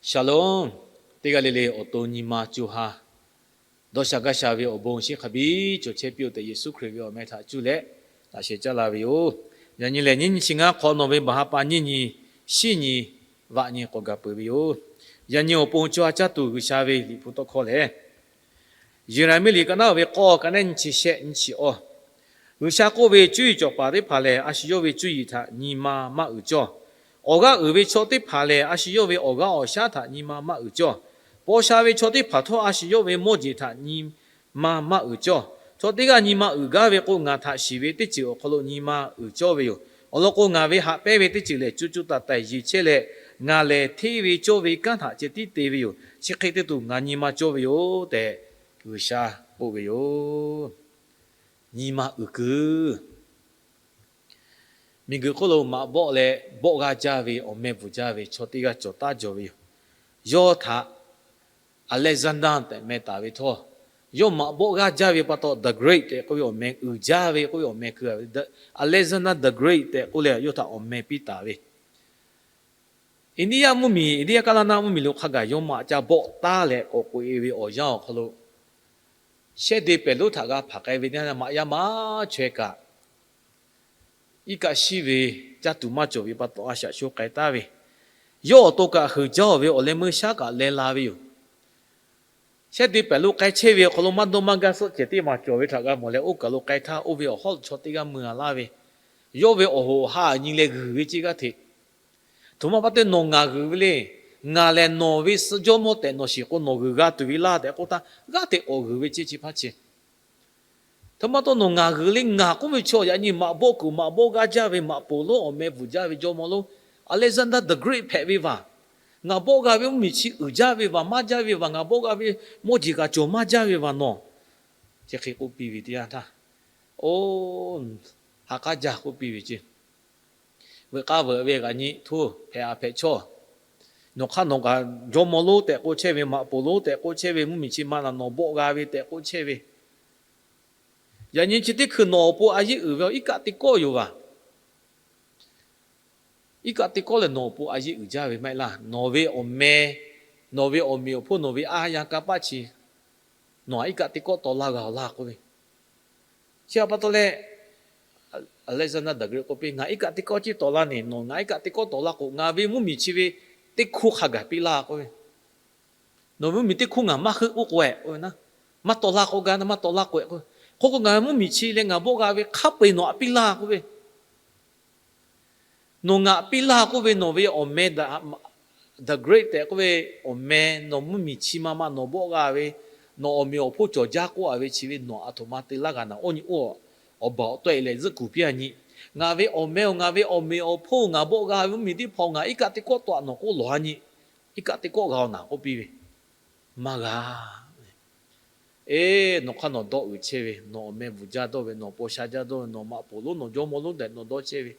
Shalom. Teˇ g'aˇ le le awˬ to nyi ma co ha dawˇ sha gaˇ sha ve awˬ bon shinˉ hk'a biˇ cawˬ chehˇ piˇ-oˆ tehꞈ, Yeˍsuˆ Hkriꞈ ve awˬ meh htaꞈ cuˇ leh laꞈ sheh caˇ la ve yoˬ. Yaꞈ nyi lehˬ, nyiˇ nyi chi ngaˇ hk'awꞈ nawˬ ve baˬ ha pa nyiˇ nyi, shiˉ nyi, vaꞈ nyi k'awꞈ gaˬ peuˬ ve yoˬ. Yaꞈ nyi awˬ pon co ha caˇ tuˬ G'uiˬsha ve Liꞈ hpu tawˇ hkawˇ lehˬ, Yeˍraˍmiˆ liꞈ ka naˉ ve k'awˇ, ka naˉ nyiˇ chi shehˆ nyiˇ chi awˇ. G'uiˬsha k'oˆ ve, Cuˇ yiˍ cawˬ paˍ teˇ hpaˍ lehˬ, a shu yawˇ ve cuˇ yiˍ htaꞈ nyi ma maˇ uiˍ cawˇ. Awˬ g'aˇ uiˍ ve chaw teˇ hpaˍ lehˬ, a shu yawˇ ve awˬ g'aˇ awˬ shaˉ htaꞈ nyi ma maˇ uiˍ cawˇ. Paw sha ve chaw teˇ hpaˍ htawˇ, a shu yawˇ ve mawˇ jeˬ htaꞈ nyi ma maˇ uiˍ cawˇ. Chaw teˇ g'aˇ nyi ma uiˍ gaˇ ve k'o, ngaˬ htaꞈ shiˍ ve teˇ ceuˬ awˬ hk'aw lo nyi ma uiˍ cawˇ ve yoˬ. Awˬ lawn k'o, ngaˬ ve haꞈ pehnˇ ve teˇ ceuˬ lehˬ, co co taiˍ taiˍ yeˬ chehˇ leh, ngaˬ lehˬ hteˇ ve cawˇ ve kanˉ htaꞈ ceh tiˉ te ve yoˬ. Chi hk'e te tuˬ ngaˬ nyi ma cawˇ ve yoˬ tehꞈ, G'uiˬsha k'oˆ ve yoˬ. Nyi ma uiˍ kuiˬ. Miˬguiˬ hk'oˆ lo maꞈ bawˆ leh bawˆ g'aˇ jaˇ ve awˬ meh bvuhˬ jaˇ ve chaw teˇ g'aˇ cawˬ taˉ jaw ve yoˬ. Yawˇ htaꞈ Alexander tehꞈ meh taˍ ve htawˇ, yawˇ maꞈ bawˆ g'aˇ jaˇ ve pa taw, the Great tehꞈ k'oˆ ve awˬ meh, uiˍ jaˇ ve k'oˆ ve awˬ meh keu, Alexander the Great tehꞈ k'oˆ leh yawˇ htaꞈ awˬ meh piˇ taˍ ve. India mvuhˇmiˬ, India kaˇ laˇ naˆ mvuhˇmiˬ lo hk'a gaˬ yawˇ maꞈ ca bawˆ taˉ leh k'awꞈ k'oꞈ e ve awˬ yanˇ awˬ hk'aw lo, shehˉ de pehˬ lonˉ htaꞈ g'a hpanˍ k'ai ve teˇ yanˇ, maꞈ yaˇ maˇ chaweh kaꞈ, iˉ kaˆ shiˉ ve caˇ tuˬ maˇ cawˬ ve pa taw, a shaꞈ sho k'ai taˉ ve, yawˇ awˬ to kaꞈ heuˬ jaˇ-oˬ ve awˬ leh meuˇ shaˉ kaꞈ leh la ve yoˬ. Shehˉ de pehˬ lo k'ai chehˇ ve awˬ hk'aw lo maˇ dawˇ maˇ gaˇ suhˆ cehˬ teˇ maˬ cawˬ ve htaꞈ g'a mawˬ leh, oˇ kaˬ lo k'ai htaˇ, oˇ ve awˬ hawˉ chaw teˇ g'aˇ mui a laˇ ve, yawˇ ve awˬ hoꞈ awˬ ha nyi leh g'uiˬ ve ceˇ g'aˇ hteꞈ. Htoꞈ ma pa taw nawˬ ngaˬ g'uiˬ ve le. Ngaˬ lehˬ nawˬ ve suh jawˇmawˇ tehꞈ nawˬ shiˍ k'o, nawˬ g'uiˬ g'a tuˬ ve laˇ tehꞈ k'oˆ htaˇ, g'aˇ hteꞈ k'awꞈ g'uiˬ ve ceˇ chi hpaˇ chi. Htoꞈ ma pa taw nawˬ ngaˬ g'uiˬ le. Ngaˬ k'oˆ ve chaw yaꞈ nyi maꞈ bawˆ kuiˬ maꞈ bawˆ g'aˇ jaˇ ve, maꞈ poˍ lonˉ awˬ meh bvuhˬ jaˇ ve jawˇmawˇ lonˉ Alexander the Great hpehꞈ ve vaˬ. Ngaˬ bawˆ g'a ve mvuhˇmiˬ chi uiˍ jaˇ ve vaˬ, maˇ jaˇ ve vaˬ, ngaˬ bawˆ g'a ve mawˇ jeˬ kaꞈ cawˬ maˇ jaˇ ve vaˬ nawˬ. Chi hk'e k'oˆ piˇ ve teˇ yanˇ htaˇ, oˇ, ha k'aˉ jaˇ k'oˆ piˇ ve ceˇ. Veuꞈ k'aˇ veuꞈ ve kaꞈ nyi htoˇ hpehꞈ a hpehꞈ chawˇ. Nawˬ hk'aˇ nawˬ kaꞈ jawˇmawˇ lonˉ tehꞈ k'oˆ chehˇ ve, maꞈ poˍ lonˉ tehꞈ k'oˆ chehˇ ve, mvuhˇmiˬ chi ma naˬ nawˬ bawˆ g'a ve tehꞈ k'oˆ chehˇ ve, yaꞈ nyi chi teˇ hkui nawˬ awˬ pon a yeˇ uiˍ ve iˉ kaˆ teˇ kawˆ yoˬ vaˬ. Iˉ kaˆ teˇ kawˆ lehˬ, nawˬ awˬ pon a yeˇ uiˍ jaˇ ve maˇ heˆ laˇ. Nawˬ ve awˬ meh, nawˬ ve awˬ meꞈ awˬ hponˇ, nawˬ ve a yaˇ kanˇ paˆ chi, nawˬ iˉ kaˆ teˇ kawˆ tawˍ laˇ g'a-oˬ laˇ k'oˆ ve. Chi htaꞈ pa taw leh, Alexander the Great k'oˆ piˇ, ngaˬ iˉ kaˆ teˇ kawˆ ceˇ tawˍ laˇ neˬ, nawˬ ngaˬ iˉ kaˆ teˇ kawˆ tawˍ laˇ k'o, ngaˬ ve mvuhˇmiˬ chi ve teˇ hkoˇ hk'a gaˬ piˇ laˇ k'oˆ ve. Nawˬ ve mvuhˇmiˬ teˇ hkoˇ ngaˬ maˇ heuˆ k'oˆ k'o-e k'oˆ ve, maˇ tawˍ laˇ k'o gaˇ, maˇ tawˍ laˇ k'o-e k'oˆ ve. Hk'oˆ k'o ngaˬ ve mvuhˇmiˬ chi leh ngaˬ bawˆ g'a ve hk'a peu-eˬ nawˬ htaꞈ piˇ laˇ k'oˆ ve. Nawˬ ngaˬ piˇ laˇ k'oˆ ve, nawˬ ve awˬ meh, the great tehꞈ k'oˆ ve awˬ meh, nawˬ mvuhˇmiˬ chi ma ma nawˬ bawˆ g'a ve, nawˬ awˬ meꞈ awˬ hponˇ cawˬ jaˇ k'oˆ a ve chi ve nawˬ aˬ htoꞈ ma te laˇ g'a naˍ, oˇ nyi oˇ awˬ baˬ awˬ tawˆ e leh zuhˆ kuˬ piˇ a nyi. Ngaˬ ve awˬ meh-oˬ, ngaˬ ve awˬ meꞈ awˬ hponˇ, ngaˬ bawˆ g'a ve mvuhˇmiˬ teˇ hpaˍ-oˬ, ngaˬ iˉ kaˆ teˇ kawˆ tawˍ a nawˬ k'oˆ lawˬ a nyi. Iˉ kaˆ teˇ kawˆ g'a-oˬ naˍ k'oˆ piˇ ve, maˇ g'a. Eˬ, nawˬ hk'aˇ nawˬ dawˇ uiˍ chehˇ ve, nawˬ awˬ meh bvuhˬ jaˇ dawˇ ve, nawˬ paw sha jaˇ dawˇ ve, nawˬ maꞈ poˍ lonˉ nawˬ jawˇmawˇ lonˉ tehꞈ nawˬ dawˇ chehˇ ve,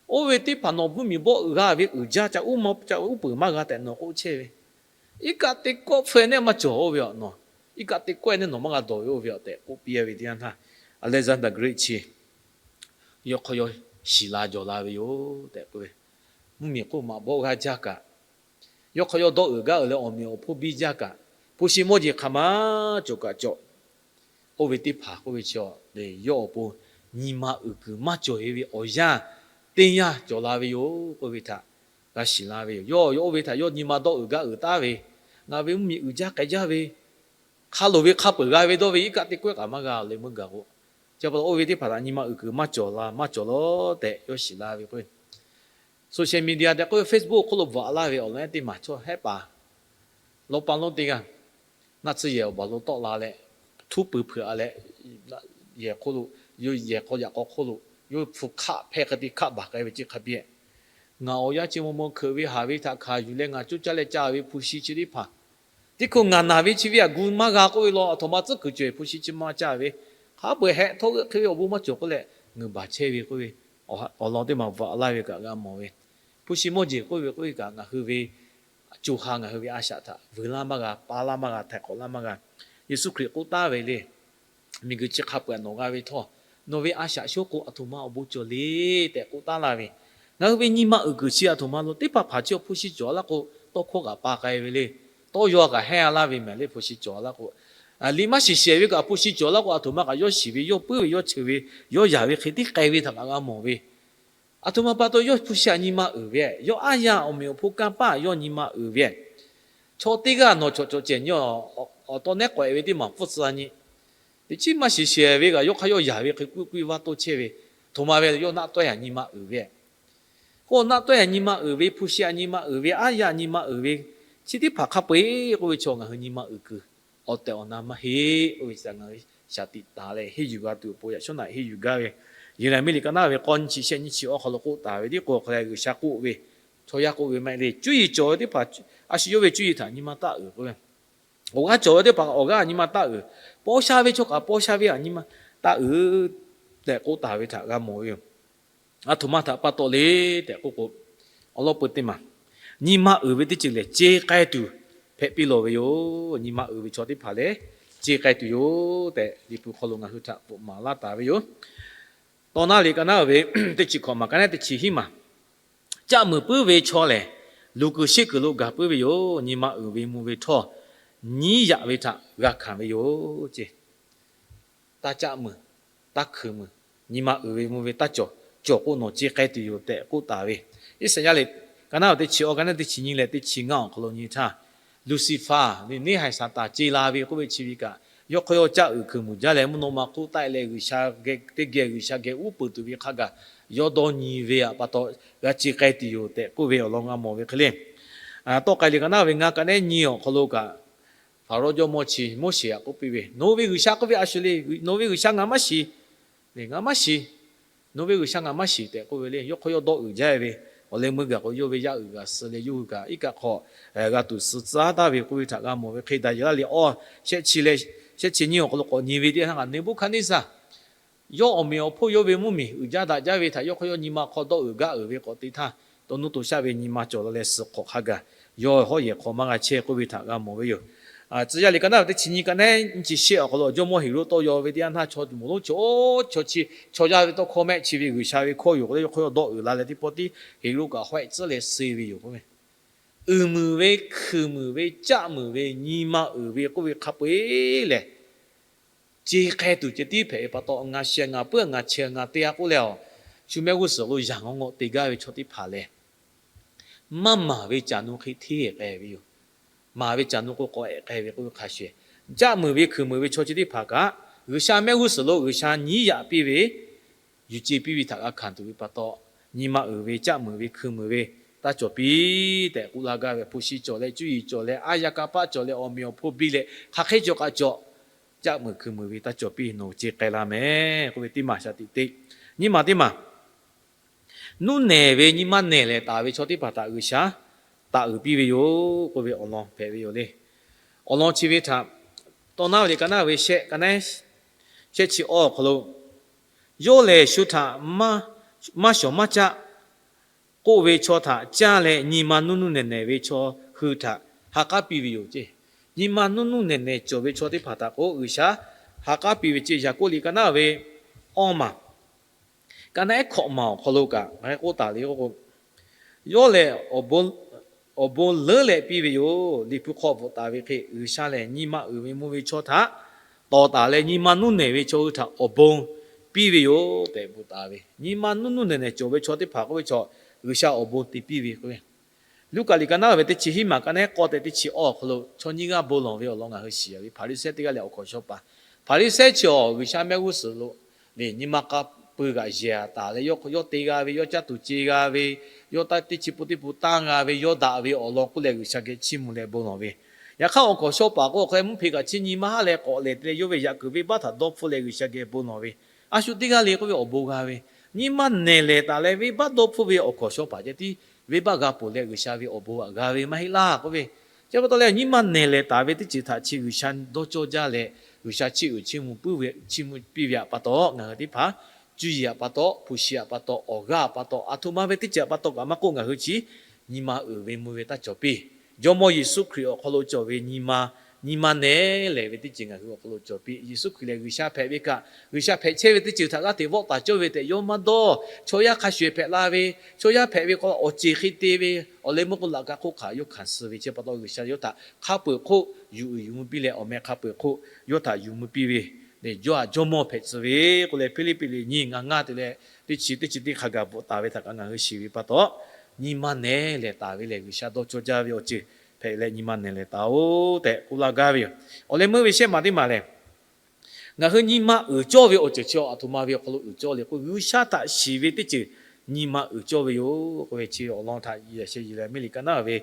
oˇ ve teˇ hpaˍ nawˬ mvuhˇmiˬ bawˆ g'a ve uiˍ jaˇ ca uˉ ma ca uˉ peunˍ maˇ g'a tehꞈ nawˬ k'oˆ chehˇ ve, iˉ kaˆ teˇ kawˆ hpfuhˇ nehˆ maˇ cawˬ oˇ ve aˬ nawˬ, iˉ kaˆ teˇ kawˆ nehˆ nawˬ maˇ g'a dawˬ ve oˇ ve aˬ tehꞈ k'oˆ piˇ ve teˇ yanˇ htaˇ, Alexander Great chi yawˇ hk'aw yawˇ shiˍ la jawˬ la ve yoˬ tehꞈ k'oˆ ve, mvuhˇmiˬ hk'oˆ maꞈ bawˆ g'a jaˇ kaꞈ, yawˇ hk'aw yawˇ dawˇ uiˍ gaˇ uiˍ leh awˬ meꞈ awˬ hponˇ biˇ jaˇ kaꞈ, hpu shi mawˇ jeˬ hk'aˬ ma cawˬ kaꞈ cawˬ, oˇ ve teˇ hpaˍ k'oˆ ve chi, yawˇ awˬ pon nyi ma uiˍ kuiˬ maˇ cawˬ e ve awˬ yanˇ teˇ yanˇ cawˬ la ve yoˬ k'oˆ ve htaꞈ g'a shiˍ la ve yoˬ. Yawˇ yawˇ oˇ ve htaꞈ yawˇ nyi ma dawˇ uiˍ gaˇ uiˍ taˉ ve, ngaˬ ve mvuhˇmiˬ uiˍ jaˇ k'ai jaˇ ve, hk'a loˍ ve hk'a peuˬ g'a ve dawˇ ve iˉ kaˆ teˇ kawˆ kaꞈ maˇ g'a leh meuˇ gaˬ k'o, chi pa taw oˇ ve teˇ hpaˍ htaꞈ nyi ma uiˍ kuiˬ maˇ cawˬ la maˇ cawˬ la tehꞈ yawˇ shiˍ la ve k'o, social media tehꞈ k'oˆ ve Facebook hk'oˆ lo bvuhꞈ laˇ ve awˬ lawn ehˉ teˇ maˬ chaw hehˉ paˍ lawˇ paˇ lonˉ teˇ g'aˇ, naˆ tsuhˇ yehˬ awˬ baˬ lo tawˆ la leh, htuˉ puiˍ hpeuꞈ a leh, yehˬ hk'oˆ lo, yawˇ yehˬ k'aw yaꞈ k'aw hk'oˆ lo yawˇ hpu hkaˆ hpehˇ hk'e te hkaˆ baˬ k'ai ve ceˇ hk'a biˇ, ngaˬ awˬ yanˇ chi maw maw hkeuꞈ ve haˍ ve htaꞈ hkanˍ yuˬ leh ngaˬ coˇ caˇ leh ca ve hpu shi chi teˇ hpaˍ, teˇ hkui ngaˬ naˬ ve chi ve aꞈ gu maˇ g'a k'oˆ ve law, aˬ htoꞈ ma tcuhˉ kuiˬ cawˬ e hpu shi chi ma ca ve, hk'a peu-eˬ hehꞈ htawˇ g'euˆ hk'e ve awˬ bon maˇ cawˬ k'oˆ leh, ngeuˍ baˬ chehˇ ve k'oˆ ve, awˬ lawn teˇ maˬ bvuhꞈ laˇ ve kaꞈ g'a mawˬ ve, hpu shi mawˇ jeˬ k'oˆ ve k'oˆ ve kaꞈ ngaˬ hui ve co ha ngaˬ hui ve a shaꞈ htaꞈ vuiˬ laˇ maˇ g'a, pa laˇ maˇ g'a, htaiˍ hk'awꞈ laˇ maˇ g'a. Yeˍsuˆ Hkriꞈ k'oˆ taˍ ve le, miˬguiˬ chi hk'a peu-eˬ nawˬ g'a ve htawˇ, nawˬ ve a shaꞈ shoˉ k'o aˬ htoꞈ ma awˬ bon cawˬ le tehꞈ k'oˆ taˍ laˇ ve, ngaˬ hui ve nyi ma uiˍ kuiˬ chi aˬ htoꞈ ma lo teˇ hpaˍ hpaˍ chi awˬ hpu shi cawˬ laˇ k'o, tawˇ hkawˇ kaꞈ pa k'ai ve le. Tawˇ yaw kaꞈ hehnˇ laˇ ve mehˍ le, hpu shi cawˬ laˇ k'o. Liꞈ maˇ shiˍ shehˍ ve kaꞈ hpu shi cawˬ laˇ k'o, aˬ htoꞈ ma kaꞈ yawˇ shiˍ ve, yawˇ puiˉ ve, yawˇ cheuˬ ve, yawˇ yaꞈ ve hk'e tiˉ k'ai ve htaꞈ kaꞈ g'a mawˬ ve. Aˬ htoꞈ ma pa taw yawˇ hpu shi htaꞈ nyi ma uiˍ ve, yawˇ aˉ yaˇ awˬ meꞈ awˬ hponˇ kanˇ paˆ yawˇ nyi ma uiˍ ve. Chaw teˇ g'aˇ nawˬ chaw cawˬ cehˬ nyi, awˬ tawˇ nehˉ k'awꞈ e ve teˇ maˬ pfuhˇ tcuh nyi. Teꞈ chiˉ maˇ shiˍ shehˍ ve kaꞈ yawˇ hk'aˇ yawˇ yaꞈ ve hk'e kuiˉ kuiˉ vaˇ toˇ chehˇ ve, aˬ htoꞈ ma ve yawˇ naˆ tawˆ yaꞈ nyi ma uiˍ ve. K'o naˆ tawˆ yaꞈ nyi ma uiˍ ve, hpu shi htaꞈ nyi ma uiˍ ve, aˉ yaˇ nyi ma uiˍ ve, chi teˇ hpaˍ hk'a peu-eˬ k'oˆ ve chaw ngaˬ hui nyi ma uiˍ kuiˬ awˬ tehˬ awˬ na maˇ heˆ k'oˆ ve htaꞈ ngaˬ hui shaˍ tiꞈ taˍ leh henˇ yuˬ g'a tuˬ awˬ pon yaꞈ shawˉ naꞈ henˇ yuˬ gaˇ ve. Yeˍraˍmiˆ liꞈ ka naˉ ve k'awˇ nyiˇ chi shehˆ nyiˇ chi awˬ hk'aw lo k'oˆ taˍ ve tiˉ k'o, hk'aˬ lehˬ G'uiˬsha k'oˆ ve, chaw yaˇ k'oˆ ve maˇ heˆ le. Cuˇ yiˍ cawˬ ve teˇ hpaˍ a shu yawˇ ve cuˇ yiˍ htaꞈ nyi ma taˆ uiˍ k'oˆ ve, awˬ g'aˇ cawˬ ve teˇ hpaˍ awˬ g'aˇ nyi ma taˆ uiˍ, paw sha ve chaw kaꞈ paw sha ve htaꞈ nyi ma taˆ uiˍ tehꞈ k'oˆ taˍ ve htaꞈ g'a mawˬ ve yoˬ. Aˬ htoꞈ ma htaꞈ pa taw le tehꞈ k'oˆ k'o, awˬ lawn peu teˇ maˬ, nyi ma uiˍ ve teˇ ceuˬ lehˬ ce k'ai tuˬ hpehꞈ piˇ lawˬ ve yoˬ. Nyi ma uiˍ ve chaw teˇ hpaˍ lehˬ ce k'ai tuˬ yoˬ tehꞈ, Liꞈ hpu hk'aw lo ngaˬ hui htaꞈ bvuhꞈ maˍ laˇ taˍ ve yoˬ. Tawˇ naˉ liꞈ ka naˉ ve teˇ chi hkawꞈ maˬ ka naˉ teˇ chi hiˉ maˬ, caˆ muiˍ puiˉ ve chaw lehˬ, luˬ kuiˬ sheˆ kuiˬ lo gaˬ puiˉ ve yoˬ. Nyi ma uiˍ ve mvuh ve htawˇ, nyiˉ yaꞈ ve htaꞈ g'a hkanˍ ve yoˬ ce. Taˇ caˆ muiˍ, taˇ hkui muiˬ, nyi ma uiˍ ve mvuh ve taˇ cawˬ, cawˬ k'o nawˬ ce k'ai tuˬ yoˬ tehꞈ k'oˆ taˍ ve. Iˉsaˍyaˆ liꞈ ka naˉ teˇ chi awˬ ka naˉ teˇ chi nyi leh teˇ chi ngaˇ awˬ hk'aw lo nyi htaˇ, Luˍsiˍfaˍ neˇ haiˬ Saˍtanˍ ce la ve k'oˆ ve chi ve kaꞈ, yawˇ hk'aw yawˇ caˆ uiˍ hkuiˬ muiˬ jaˇ leh mvuhˇ naw ma hk'oˆ taˆ leh G'uiˬsha geh teˇ geh G'uiˬsha geh uˉ peunˍ tuˬ ve hk'a gaˬ yawˇ dawˇ nyi ve pa taw, g'a ce k'ai tuˬ yoˬ tehꞈ k'oˆ ve awˬ lawn g'a mawˬ ve hk'e le. Tawˇ k'ai liꞈ ka naˉ ve ngaˇ ka naˉ nyi awˬ hk'aw lo kaꞈ, Hpaˍrawˇ jawˇmawˇ chi Moˉseˍ htaꞈ k'oˆ piˇ ve, Nawˬ ve G'uiˬsha k'oˆ ve a shu le. Nawˬ ve G'uiˬsha ngaˬ maˇ shiˍ. Ngaˬ maˇ shiˍ. Nawˬ ve G'uiˬsha ngaˬ maˇ shiˍ tehꞈ k'oˆ ve le. Yawˇ hk'aw yawˇ dawˇ uiˍ jaˇ ve, awˬ leh meuˇ gaˬ k'o yawˇ ve yaˇ uiˍ g'aꞈ suh leh yawˇ hui kaꞈ iˉ kaˆ hk'aw g'a tuˬ suh tcuhˉ taˍ ve k'oˆ ve htaꞈ g'a mawˬ ve hk'e, Daˍyeˍlaˆ liꞈ awˇ shehˆ chi leh shehˆ chi nyiˇ awˬ hk'aw lo k'awꞈ nyi ve teˇ yanˇ htaˇ, Neˍbuˆhkaˍneˍsaˍ yawˇ awˬ meꞈ awˬ hponˇ yawˇ ve mvuhˇmiˬ uiˍ jaˇ daꞈ jaˇ ve htaꞈ yawˇ hk'aw yawˇ nyi ma hk'aw dawˇ uiˍ gaˇ uiˍ ve k'awꞈ te htaˇ, to nuˇ to shaˆ ve nyi ma cawˬ la leh suh hk'awꞈ hk'a gaˬ yawˇ hawˉ yehˬ hk'aw maˇ g'a chehˇ k'oˆ ve htaꞈ g'a mawˬ ve yoˬ. Tcuh yaˇ liꞈ ka naˉ teˇ chi nyi ka naˉ nyiˇ chi shehˆ awˬ hk'aw lo jawˇmawˇ Heˍroˆ tawˇ yaw ve teˇ yanˇ htaˇ, chaw tuˬ moˍ lonˉ chi, chaw chi, chaw yaˇ ve tawˇ hkawˇ mehˆ chi ve G'uiˬsha ve hkawˇ yoˬ k'o leh yawˇ hk'aw yawˇ dawˇ uiˍ la leh teˇ pawˆ tiˉ Heˍroˆ kaꞈ hawehˆ tcuhˉ leh suh ve yoˬ k'o, uiˍ muiˬ ve, hkui muiˬ ve, caˆ muiˬ ve, nyi ma uiˍ ve k'oˆ ve hk'a peu-eˬ lehˬ, ce k'ai tuˬ ceh tiˉ hpehꞈ ve pa taw, ngaˬ shiˍ ngaˬ puiˉ ngaˬ chehˇ ngaˬ te-a k'oˆ leh, shu mehˆ g'uˇ suhˍ lo yaꞈ ngawˆ ngawˆ te gaˇ ve chaw teˇ hpaˍ lehˬ, maˇ maˍ ve caˬ nu hk'e hteˇ k'ai ve yoˬ. Maˍ ve caˬ nu k'o k'awꞈ ehˍ k'ai ve k'oˆ ve hk'a shuˍ, caˆ muiˬ ve hkui muiˬ ve chaw chi teˇ hpaˍ kaꞈ, G'uiˬsha mehˆ g'uˇ suhˍ lo G'uiˬsha nyiˉ yaꞈ piˇ ve, yuˬ ce piˇ ve htaꞈ g'a hkanˍ tuˬ ve pa taw, nyi ma uiˍ ve, caˆ muiˬ ve, hkui muiˬ ve taˇ cawˬ piˇ tehꞈ k'oˆ laˇ gaˇ ve, hpu shi cawˬ leh cuˇ yiˍ cawˬ leh aˉ yaˇ kanˇ paˆ cawˬ leh awˬ meꞈ awˬ hponˇ biˇ leh hk'aˬ hk'e cawˬ k'aꞈ cawˬ, caˆ muiˬ hkui muiˬ ve taˇ cawˬ piˇ, nawˬ ce k'ai la mehˍ k'oˆ ve teˇ maˬ shaˍ tiꞈ te. Nyiˇ maˬ teˇ maˬ, nuˇ nehˬ ve nyi ma nehˬ lehˍ taˍ ve chaw teˇ hpaˍ htaꞈ G'uiˬsha taˍ uiˍ piˇ ve yoˬ k'oˆ ve awˬ lawn hpehꞈ ve yoˬ le. Awˬ lawn chi ve htaꞈ Tawˇ naˉ ve liꞈ ka naˉ ve shehˆ ka naˉ shehˆ chi awˇ awˬ hk'aw lo, yawˇ lehˬ shu htaꞈ maˇ shawˍ maˇ caˆ k'oˆ ve chaw htaꞈ caˇ leh nyi ma nuˇ nuˇ nehˬ nehˬ ve chaw hui htaꞈ ha k'aˉ piˇ ve yoˬ ce. Nyi ma nuˇ nuˇ nehˬ nehˬ cawˬ ve chaw teˇ hpaˍ htaꞈ k'o G'uiˬsha ha k'aˉ piˇ ve ce. Yaˍkoˆ liꞈ ka naˉ ve awˇ maˬ, ka naˉ ehˉ hkawꞈ maˬ awˬ hk'aw lo kaꞈ ngaˬ hui k'oˆ taˍ le k'o, yawˇ lehˬ awˬ bon leuˉ leh piˇ ve yoˬ. Liꞈ hpu hk'aw bvuhꞈ taˍ ve hk'e, G'uiˬsha lehˬ nyi ma uiˍ ve mvuh ve chaw htaꞈ tawˍ taˍ leh, nyi ma nuˇ nehˬ ve chaw hui htaꞈ awˬ bon piˇ ve yoˬ tehꞈ bvuhꞈ taˍ ve. Nyi ma nuˇ nuˇ nehˬ nehˬ cawˬ ve chaw teˇ hpaˍ k'oˆ ve chaw, G'uiˬsha awˬ bon te piˇ ve k'o, Luˉkaꞈ liꞈ ka naˉ ve teˇ chi hiˉ maˬ ka naˉ k'awˇ tehꞈ teˇ chi awˇ awˬ hk'aw lo chaw nyiˇ g'aˇ bon lawˬ ve awˬ lawn ngaˬ hui shiˍ ve Hpaˍriˍsehˇ teˇ g'aˇ lehˬ awˬ hkawnˍ shaw paˍ. Hpaˍriˍsehˇ chi awˬ G'uiˬsha mehˆ g'uˇ suhˍ lo le nyi ma k'a peu g'aꞈ yehˬ taˍ leh, yawˇ te g'a ve, yawˇ caˇ tuˬ ce g'a ve, yawˇ taˇ teˇ chi pun teˇ pun tanˇ g'a ve, yawˇ daꞈ ve awˬ lawn k'oˆ leh G'uiˬsha geh chiˇ mvuh leh bon lawˬ ve. Yaꞈ hk'aˇ awˬ hkawnˍ shaw paˍ k'o hk'e mvuhˇ hpe kaꞈ chi nyi ma haˉ leh k'awꞈ lehˬ te leh, yawˇ ve yaꞈ kuiˬ venˇbaˆ htaꞈ dawˇ hpfuhˆ leh G'uiˬsha geh bon lawˬ ve. A shu teˇ g'aˇ le k'oˆ ve awˬ bon g'a ve, nyi ma nehˬ lehˬ taˍ leh venˇbaˆ dawˇ hpfuhˆ ve awˬ hkawnˍ shaw paˍ ceh tiˉ venˇbaˆ g'a ponˬ leh G'uiˬsha ve awˬ bon g'a ve maˇ heˆ laˇ k'oˆ ve. Chi pa taw leh nyi ma nehˬ lehˬ taˍ ve teˇ ceuˬ htaꞈ chi G'uiˬsha dawˇ cawˇ jaˇ leh, G'uiˬsha chiˇ uiˍ chiˇ mvuh piˇ ve htaꞈ pa taw, ngaˬ hui teˇ hpaˍ cuˇ yiˍ htaꞈ pa taw, hpu shi htaꞈ pa taw, awˬ g'aˇ htaꞈ pa taw, aˬ htoꞈ ma ve teˇ ceuˬ htaꞈ pa taw kaꞈ maˇ k'oˆ, ngaˬ hui chi nyi ma uiˍ ve mvuh ve taˇ cawˬ piˇ. Jawˇmawˇ Yeˍsuˆ Hkriꞈ awˬ hk'aw lo cawˬ ve nyi ma nyi ma nehˬ lehˬ ve teˇ ceuˬ ngaˬ hui awˬ hk'aw lo cawˬ piˇ. Yeˍsuˆ Hkriꞈ lehˬ G'uiˬsha hpehꞈ ve kaꞈ, G'uiˬsha hpehꞈ chehˇ ve teˇ ceuˬ htaꞈ g'aˇ hteꞈ vawˆ taˍ cawˇ ve tehꞈ yawˇ maˇ dawˇ. Chaw yaˇ hk'a shuˍ hpehꞈ la ve, chaw yaˇ hpehꞈ ve k'o awˬ ceˬ hk'e te ve, awˬ leh meuˇ k'o laꞈ ka hk'oˆ hk'aˬ yawˇ hkanˍ suh ve chi pa taw G'uiˬsha yawˇ htaꞈ hk'a peu-eˬ hk'oˆ yuˬ uiˍ yuˬ mvuh piˇ leh awˬ meh hk'a peu-eˬ hk'oˆ yawˇ htaꞈ yuˬ mvuh piˇ ve, jawˇ haꞈ jawˇmawˇ hpehꞈ tcuh ve k'oˆ leh Hpiˇliˇpiˆ liꞈ nyiˇ ngaˇ ngaˇ te leh teˇ chi teˇ chi teˇ hk'a gaˬ bvuhꞈ taˍ ve htaꞈ kaꞈ ngaˬ hui shiˍ ve pa taw, nyi ma nehˬ lehˬ taˍ ve lehˬ G'uiˬsha dawˇ cawˇ jaˇ ve awˬ ceuˬ hpehꞈ leh nyi ma nehˬ lehˬ taˍ-oˬ tehꞈ k'oˆ laˇ gaˇ ve yoˬ. Awˬ leh meuˇ ve shehˆ maˬ teˇ maˬ lehˬ, ngaˬ hui nyi ma uiˍ cawˇ ve awˬ ceuˬ chi aˬ htoꞈ ma ve awˬ hk'aw lo uiˍ cawˇ le k'o, G'uiˬsha htaꞈ shiˍ ve teˇ ceuˬ nyi ma uiˍ cawˇ ve yoˬ k'oˆ ve chi awˬ lawn htaꞈ yaꞈ sheh yuˬ leh America naˉ ve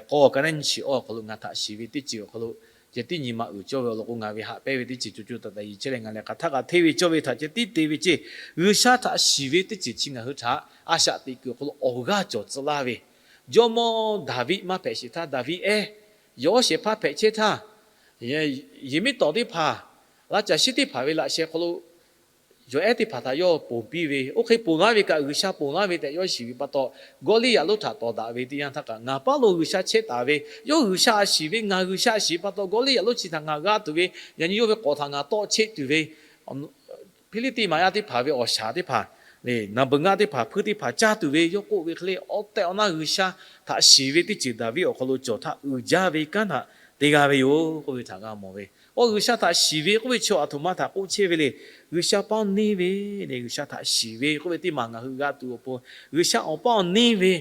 k'aw ka naˉ nyi chi awˬ hk'aw lo ngaˬ htaꞈ shiˍ ve teˇ ceuˬ awˬ hk'aw lo ceh tiˉ nyi ma uiˍ cawˇ ve awˬ lawn k'o, ngaˬ ve haꞈ pehnˇ ve teˇ ceuˬ co co taiˍ taiˍ yiˍ chehˇ leh ngaˬ lehˬ hk'aˬ htaˇ kaꞈ hteˇ ve cawˇ ve htaꞈ ceh tiˉ te ve ceˇ. G'uiˬsha htaꞈ shiˍ ve teˇ ceuˬ chi ngaˬ hui htaꞈ a shaꞈ teꞈ kuiˬ awˬ hk'aw lo awˬ g'aˇ cawˬ tcuh laˇ ve, jawˇmawˇ Daˍviˆ maˇ hpehꞈ sheˍ htaˇ, Daˍviˆ ehˉ yawˇ shehˍ hpaˇ hpehꞈ chehˇ htaˇ, yehˬmiˉhtuꞈ teˇ hpaˍ, laˇ caˬ shiˉ teˇ hpaˍ ve laꞈ sheh hk'aw lo yawˬ ehˉ teˇ hpaˍ htaꞈ yawˇ ponˬ piˇ ve, oˇ hk'e ponˬ laˇ ve kaꞈ G'uiˬsha ponˬ laˇ ve tehꞈ yawˇ shiˍ ve pa taw, Gawˇliˇyaꞈ lonˉ htaꞈ tawˍ daꞈ ve teˇ yanˇ htaˇ kaꞈ, ngaˬ paˉ lo G'uiˬsha chehˇ taˍ ve, yawˇ G'uiˬsha a shiˍ ve, ngaˬ G'uiˬsha a shiˍ pa taw Gawˇliˇyaꞈ lonˉ chi htaꞈ ngaˬ g'a tuˬ ve, yaꞈ nyi yawˇ ve k'awˍ htaꞈ ngaˬ tawˆ cheˆ tuˬ ve, Hpiˇliˇtiˆ maꞈ yaˇ teˇ hpaˍ ve awˬ shaˍ teˇ hpaˍ, naˍ beuˬ ngaˆ teˇ hpaˍ hpuiˇ teˇ hpaˍ caˇ tuˬ ve yawˇ k'oˆ ve hk'e le, awˬ tehˬ awˬ na G'uiˬsha htaꞈ shiˍ ve teˇ ceuˬ Daˍviˆ awˬ hk'aw lo cawˬ htaˇ uiˍ jaˇ ve kanˉ htaꞈ te g'a ve yoˬ k'oˆ ve htaꞈ g'a mawˬ ve. Awˬ G'uiˬsha htaꞈ shiˍ ve k'oˆ ve chi aˬ htoꞈ ma htaꞈ k'oˆ chehˇ ve le. G'uiˬsha paˇ awˬ neˇ ve le, G'uiˬsha htaꞈ shiˍ ve k'oˆ ve teˇ maˬ ngaˬ hui g'a tuˬ awˬ pon, G'uiˬsha awˬ paˇ awˬ neˇ ve,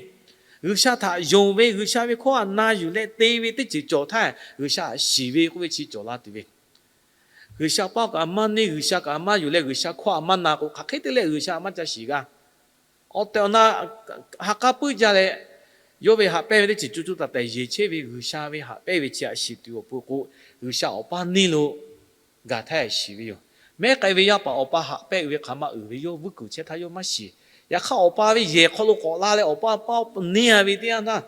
G'uiˬsha htaꞈ yonˍ ve, G'uiˬsha ve hkawˇ htaꞈ na yuˬ leh te ve teˇ ceuˬ cawˬ htaˇ, G'uiˬsha htaꞈ shiˍ ve k'oˆ ve chi cawˬ la tuˬ ve G'uiˬsha paˇ kaꞈ maˇ neˇ, G'uiˬsha kaꞈ maˇ yonˍ leh G'uiˬsha hkawˇ htaꞈ maˇ na k'o, hk'aˬ hk'e te leh G'uiˬsha maˇ ca shiˍ g'a. Awˬ tehˬ awˬ na ha k'aˉ puiˉ jaˇ leh, yawˇ ve haꞈ pehnˇ ve teˇ ceuˬ co co taiˍ taiˍ yeˬ chehˇ ve G'uiˬsha ve haꞈ pehnˇ ve chi htaꞈ shiˍ tuˬ awˬ pon k'o, G'uiˬsha awˬ paˇ neˇ lo gaˬ htaˇ shiˍ ve yoˬ. Mehˉ k'ai ve yaˇ paˍ awˬ pa haꞈ pehnˇ uiˍ ve hk'aˬ ma uiˍ ve yawˇ vuiˇ kuiˬ chehˇ htaˇ yawˇ maˇ shiˍ. Yaꞈ hk'aˇ awˬ pa ve yehˬ hk'aw lo k'awꞈ la leh awˬ pa paˇ neˇ a ve teˇ yanˇ htaˇ,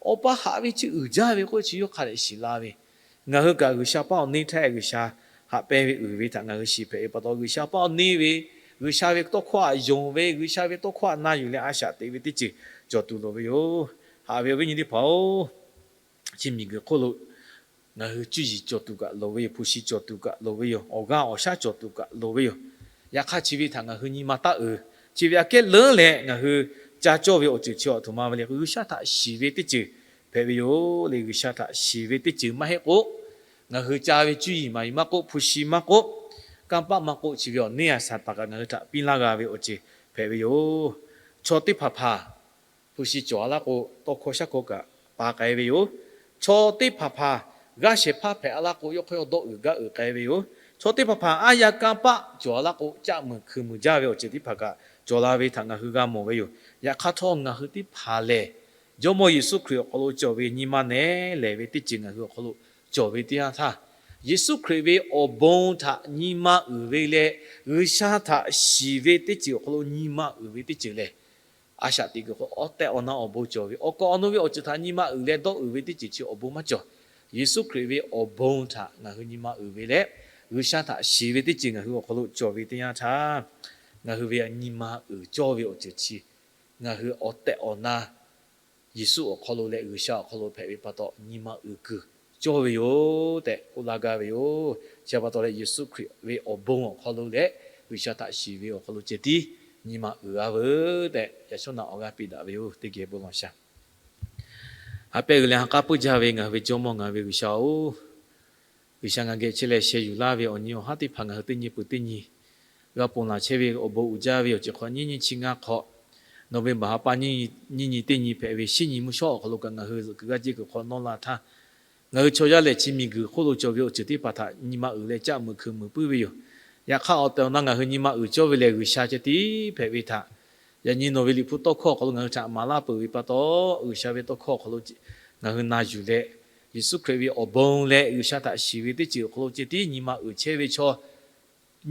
awˬ pa haꞈ ve chi uiˍ jaˇ ve k'oˆ ve chi yawˇ hk'a dehꞈ shiˍ la ve. Ngaˬ hui kaꞈ G'uiˬsha paˇ awˬ neˇ htaˇ G'uiˬsha haꞈ pehnˇ ve uiˍ ve htaꞈ ngaˬ hui shiˍ hpehꞈ ve pa taw, G'uiˬsha paˇ awˬ neˇ ve, G'uiˬsha ve tawˇ hkawˇ htaꞈ yonˍ ve, G'uiˬsha ve tawˇ hkawˇ htaꞈ na yuˬ leh a shaꞈ teꞈ ve teˇ ceuˬ cawˬ tuˬ loˍ ve yoˬ. Haꞈ ve awˬ viˉ nyi teˇ hpaˍ-oˬ, chi miˬguiˬ hk'oˆ lo ngaˬ hui cuˇ yiˍ cawˬ tuˬ kaꞈ loˍ ve yoˬ. Hpu shi cawˬ tuˬ kaꞈ loˍ ve yoˬ. Awˬ g'aˇ awˬ shaˉ cawˬ tuˬ kaꞈ loˍ ve yoˬ. Yaꞈ hk'aˇ chi ve htaꞈ ngaˬ hui nyi ma taˇ uiˍ. Chi ve aꞈ kehˉ leuˉ leh ngaˬ hui ca cawˇ ve awˬ ceuˬ chi aˬ htoꞈ ma ve le k'o, G'uiˬsha htaꞈ shiˍ ve teˇ ceuˬ hpehꞈ ve yoˬ le. G'uiˬsha htaꞈ shiˍ ve teˇ ceuˬ maˇ heˆ k'o, ngaˬ hui ca ve cuˇ yiˍ maˍ yiˍ maˇ k'oˆ, hpu shi maˇ k'oˆ, kanˇ paˆ maˇ k'oˆ, chi ve awˬ neˇ a shaˍ taˍ kaꞈ ngaˬ hui htaꞈ piˇ laˇ g'a ve awˬ ceuˬ hpehꞈ ve yoˬ. Chaw teˇ hpaˍ hpaˍ hpu shi cawˬ a laˇ k'o, tawˇ hkawˇ shaˉ hkawˇ kaꞈ pa k'ai ve yoˬ. Chaw teˇ hpaˍ hpaˍ g'aˇ shehˍ hpaˇ hpehꞈ a laˇ k'o, yawˇ hk'aw yawˇ dawˆ uiˍ gaˇ uiˍ k'ai ve yoˬ. Chaw teˇ hpaˍ hpaˍ aˉ yaˇ kanˇ paˆ cawˬ a laˇ k'o, caˆ muiˬ hkui muiˬ jaˇ ve awˬ ceuˬ teˇ hpaˍ kaꞈ cawˬ la ve htaꞈ ngaˬ hui g'a mawˬ ve yoˬ. Yaꞈ hk'aˇ htawˇ ngaˬ hui teˇ hpaˍ lehˬ, Jawˇmawˇ Yeˍsuˆ Hkriꞈ awˬ hk'aw lo cawˬ ve nyi ma nehˬ lehˬ ve teˇ ceuˬ ngaˬ hui awˬ hk'aw lo cawˬ ve teˇ yanˇ htaˇ, Yeˍsuˆ Hkriꞈ ve awˬ bon htaꞈ nyi ma uiˍ ve leh, G'uiˬsha htaꞈ shiˍ ve teˇ ceuˬ awˬ hk'aw lo nyi ma uiˍ ve teˇ ceuˬ lehˬ, a shaꞈ teꞈ kuiˬ hk'aw awˬ tehˬ awˬ na awˬ bon cawˬ ve, awˬ kaˍ awˬ nu ve awˬ ceuˬ htaꞈ nyi ma uiˍ leh dawˆ uiˍ ve teˇ ceuˬ chi awˬ bon maˇ cawˬ. Yeˍsuˆ Hkriꞈ ve awˬ bon htaꞈ ngaˬ hui nyi ma uiˍ ve leh, G'uiˬsha htaꞈ shiˍ ve teˇ ceuˬ ngaˬ hui awˬ hk'aw lo cawˬ ve teˇ yanˇ htaˇ, ngaˬ hui ve nyi ma uiˍ cawˇ ve awˬ ceuˬ chi ngaˬ hui awˬ tehˬ awˬ na Yeˍsuˆ awˬ hk'aw lo leh G'uiˬsha awˬ hk'aw lo hpehꞈ ve pa taw nyi ma uiˍ kuiˬ cawˇ ve yoˬ tehꞈ k'oˆ laˇ gaˇ ve yoˬ. Chi pa taw leh Yeˍsuˆ Hkriꞈ ve awˬ bon awˬ hk'aw lo leh G'uiˬsha htaꞈ shiˍ ve awˬ hk'aw lo ceh tiˉ nyi ma uiˍ a veuˬ tehꞈ, yaꞈ shawˉ naꞈ awˬ g'aˇ piˇ daꞈ ve yoˬ. Teˇ geh bon lawˬ sha. Ha pehˇ g'uiˬ leh ha k'aˉ puiˉ jaˇ ve ngaˬ hui ve Jawˇmawˇ ngaˬ hui ve G'uiˬsha-oˬ, G'uiˬsha ngaˬ geh chehˇ leh sheh yuˬ laˇ ve awˬ nyi awˬ haˉ teˇ hpaˍ ngaˬ hui teˇ nyi peuˬ teˇ nyi g'a ponˬ laˬ chehˇ ve awˬ bon uiˍ jaˇ ve awˬ ceuˬ hk'aw nyiˇ nyiˇ chi ngaˇ hk'awꞈ, November ha pa nyiˇ nyiˇ nyi teˇ nyi hpehꞈ ve shinˉ nyi mvuhˇ shawˉ awˬ hk'aw lo kaꞈ ngaˬ hui zuhꞈ kuiˬ g'aˇ ceˇ kuiˬ hk'aw nawˇ la htaˇ, ngaˬ hui chaw yaˇ lehˬ chi miˬguiˬ hk'oˆ lo cawˬ ve awˬ ceuˬ teˇ hpaˍ htaꞈ nyi ma uiˍ leh caˆ muiˬ hkui muiˬ puiˉ ve yoˬ. Yaꞈ hk'aˇ awˬ tehˬ awˬ na ngaˬ hui nyi ma uiˍ cawˇ ve lehˬ G'uiˬsha ceh tiˉ hpehꞈ ve htaꞈ yaꞈ nyi nawˬ ve Liꞈ hpu tawˇ hkawˇ awˬ hk'aw lo ngaˬ hui htaꞈ maˍ laˇ peuˬ ve pa taw, G'uiˬsha ve tawˇ hkawˇ awˬ hk'aw lo ngaˬ hui na yuˬ leh, Yeˍsuˆ Hkriꞈ ve awˬ bon leh G'uiˬsha htaꞈ shiˍ ve teˇ ceuˬ awˬ hk'aw lo ceh tiˉ nyi ma uiˍ chehˇ ve chaw,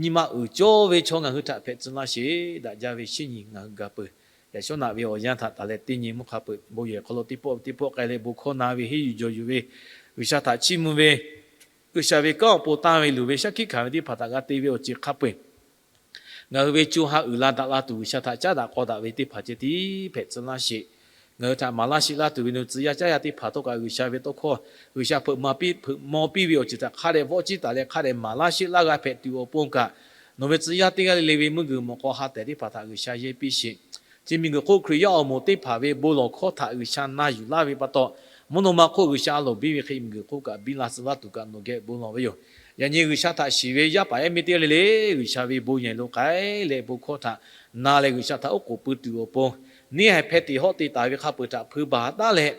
nyi ma uiˍ cawˇ ve chaw ngaˬ hui htaꞈ hpehꞈ tcuh laˇ sheˍ. Daꞈ jaˇ ve shinˉ nyi ngaˬ hui ga peuˬ. Yaꞈ shawˉ naꞈ ve awˬ yanˇ htaꞈ taˍ leh teˇ nyi mvuhˇ hk'a peu-eˬ bon yehˬ hk'aw lo teˇ pawˆ teˇ pawˆ k'ai leh bon hkawˇ na ve henˇ yuˬ jawˬ yuˬ ve, G'uiˬsha htaꞈ chiˇ mvuh ve, G'uiˬsha ve kanˉ awˬ pon tanˇ ve luˬ ve shaˉ hkiˆ hkanˍ ve teˇ hpaˍ htaꞈ g'a te ve awˬ ceuˬ hk'a peu-eˬ ngaˬ hui ve co ha uiˍ la daꞈ la tuˬ G'uiˬsha htaꞈ caˉ daꞈ k'aw daꞈ ve teˇ hpaˍ ceh tiˉ hpehꞈ tcuh laˇ sheˍ. ngaˬ hui htaꞈ maˍ laˇ sheˆ laˇ tuˬ ve nawˬ ve tcuh yaˇ caˉ yaˇ teˇ hpaˍ htawˇ kaꞈ G'uiˬsha ve tawˇ hkawˇ G'uiˬsha hpeuꞈ maˍ piˇ, hpeuꞈ maw piˇ ve awˬ ceuˬ htaꞈ hk'a dehꞈ vawˆ ciˇ taˍ leh hk'a dehꞈ maˍ laˇ sheˆ laˇ g'a hpehꞈ tuˬ awˬ pon kaꞈ, nawˬ ve tcuh yaˇ teˇ g'aˇ le le ve meuˇ g'uiˬ mawˬ k'aw ha tehˬ teˇ hpaˍ htaꞈ G'uiˬsha yehˇ piˇ sheˍ. Chi miˬguiˬ hk'oˆ Hkriꞈ yaˇ awˬ moˍ teˇ hpaˍ ve bon lawˬ hkawˇ htaꞈ G'uiˬsha na yuˬ laˇ ve pa taw, mvuhˇ naw ma hk'oˆ G'uiˬsha a loˍ biˇ ve hk'e miˬguiˬ hk'oˆ kaꞈ biˇ la tcuh laˇ tuˬ kaꞈ nawˬ geh bon lawˬ ve yoˬ. Yaꞈ nyi G'uiˬsha htaꞈ shiˍ ve yaˇ paˍ yaˇ miˇ teˇ g'aˇ le le, G'uiˬsha ve bon yehˬ lo k'ai leh bon hkawˇ htaꞈ na leh G'uiˬsha htaꞈ oˉ k'oˍ pui tuˬ awˬ pon, neˇ haiˬ hpeh teꞈ hawˆ te taˍ ve hk'a peu-eˬ htaꞈ hpui baˬ taˉ leh,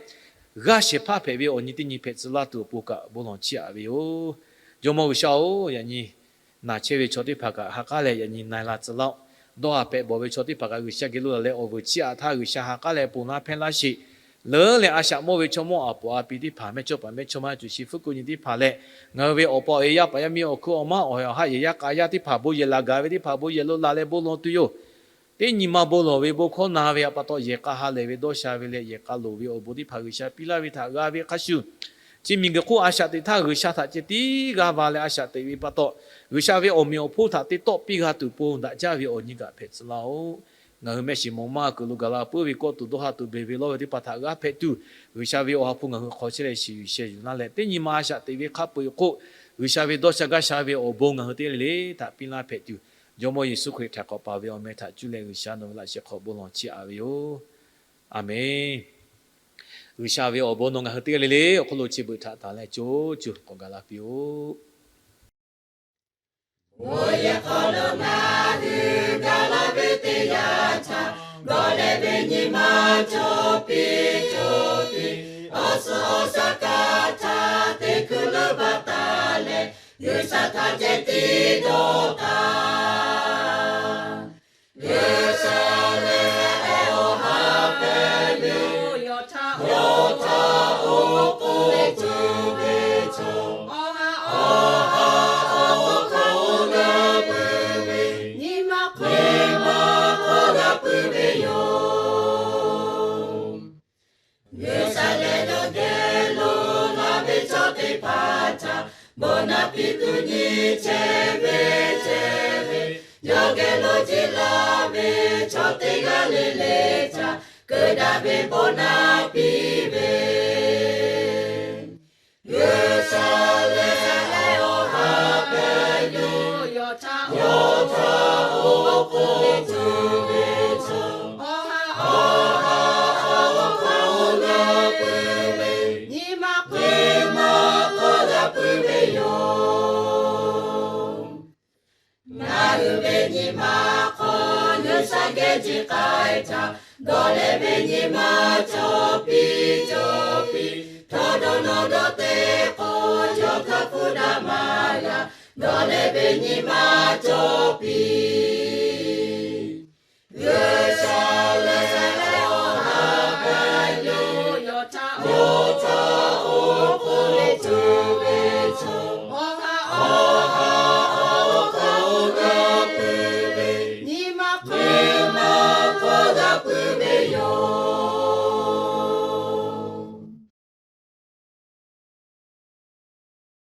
g'aˇ shehˍ hpaˇ hpehꞈ ve awˬ nyi teˇ nyi hpehꞈ tcuh laˇ tuˬ awˬ pon kaꞈ bon lawˬ chiˇ aꞈ ve yoˬ. Jawˇmawˇ G'uiˬsha-oˬ, yaꞈ nyi naˬ chehˇ ve chaw teˇ hpaˍ kaꞈ ha k'aˉ leh yaꞈ nyi na-e la tcuh laˇ-oˆ. Dawˇ haˍ pehꞈ bawˬ ve chaw teˇ hpaˍ kaꞈ G'uiˬsha geh lo laˬ leh awˬ vuiˬ chiˇ aꞈ htaˇ G'uiˬsha ha k'aˉ leh ponˬ laˇ hpehˇ laˇ sheˍ. Leuˉ leh a shaꞈ mawˇ ve chaw mawˇ aˍ poˍ a pi teˇ hpaˍ, mehˇchawˇ paˍ mehˇchawˇma, cuˬ shi fuˉ kuˆ nyi teˇ hpaˍ leh, ngaˬ hui ve awˬ pa awˬ e yaˇ paˍ yaˇ miˇ awˬ hkuiˉ awˬ maˉ awˬ ha yehˬ yaˇ k'a yaˇ teˇ hpaˍ bon yehˬ laˬ gaˬ ve teˇ hpaˍ bon yehˬ lo laˬ leh bon lawˬ tuˬ yoˬ. Teˇ nyi ma bon lawˬ ve bon hkawˇ na ve pa taw yehˬ k'a ha lehˬ ve dawˇ sha ve leh yehˬ k'a loˍ ve awˬ bon teˇ hpaˍ G'uiˬsha piˇ laˇ ve htaꞈ g'a ve hk'a shuˍ, chi miˬguiˬ hk'oˆ a shaꞈ teꞈ htaˇ G'uiˬsha htaꞈ ceh tiˉ g'a va leh a shaꞈ teꞈ ve pa taw, G'uiˬsha ve awˬ meꞈ awˬ hponˇ htaꞈ te tawˆ piˇ g'a tuˬ pon daꞈ jaˇ ve awˬ nyi kaꞈ hpehꞈ tcuh laˇ-oˆ. Ngaˬ hui mehˆ shiˍ mawˬ maˇ kuiˬ lo gaˬ la puiˉ ve kawˆ tuˬ dawˇ ha tuˬ beˬ ve lawˇ ve teˇ hpaˍ htaꞈ g'a hpehꞈ tuˬ, G'uiˬsha ve awˬ ha hpu ngaˬ hui hk'aw chehˇ leh shiˍ yuˬ sheh yuˬ laˇ leh, teˇ nyi ma a shaꞈ teꞈ ve hk'a peu-eˬ k'o, G'uiˬsha ve dawˇ sha gaˇ sha ve awˬ bon ngaˬ hui teˇ g'aˇ le le htaꞈ piˇ laˇ hpehꞈ tuˬ, Jawˇmawˇ Yeˍsuˆ Hkriꞈ htaꞈ hk'awꞈ paˍ ve awˬ meh htaꞈ cuˇ leh G'uiˬsha nawˬ ve laꞈ sheh hk'aw bon lawˬ chiˇ aꞈ ve yoˬ. A menˬ. G'uiˬsha ve awˬ bon nawˬ ngaˬ hui teˇ g'aˇ le le awˬ hk'oˆ lo chi beuꞈ htaꞈ tanˬ leh co co k'awꞈ gaˬ la piˇ-oˆ. Bon yehˬ hk'aw lo ngaˬ hui gaˬ la ve teˇ yanˇ htaˇ, gawˬ leh ve nyi ma cawˬ piˇ cawˬ piˇ, awˬ suhˍ awˬ shaˍ kaꞈ htaꞈ teˇ hkuiˉ leuˉ baˬ taˍ leh, G'uiˬsha htaꞈ ceh tiˉ dawˇ taˍ. G'uiˬsha lehˬ awˬ ha pehꞈ ve yoˬ. Yawˇ htaꞈ oˉ k'oˍ pui ve chaw, awˬ ha awˬ hk'aw oˉ k'oˍ pui ve, nyi ma hk'aw g'a pui ve yoˬ. G'uiˬsha lehˬ yawˇ geh lo la ve chaw teˇ hpaˍ htaꞈ bon naꞈ piˇ tuˬ nyi chehˇ ve chehˇ ve, yawˇ geh lo jiˇ la ve chaw teˇ g'aˇ le le htaꞈ keu daꞈ ve bon naꞈ piˇ ve, G'uiˬsha lehˬ awˬ ha pehꞈ ve yoˬ. Yawˇ htaꞈ oˉ k'oˍ pui ve chaw, awˬ ha awˬ hk'aw g'a pui ve, nyi ma hk'aw g'a pui ve yoˬ. Ngaˬ hui ve nyi ma hk'aw G'uiˬsha geh jiˇ k'ai htaˇ, gawˬ leh ve nyi ma cawˬ piˇ cawˬ piˇ, htawˇ dawˇ nawˇ dawˇ teˇ k'o, yawˇ htaꞈ hpu daꞈ maˇ g'a. Gawˬ leh ve nyi ma cawˬ piˇ. G'uiˬsha lehˬ awˬ ha pehꞈ ve yoˬ. Yawˇ htaꞈ oˉ k'oˍ pui ve chaw, awˬ ha awˬ hk'aw g'a pui ve, nyi ma hk'aw g'a pui ve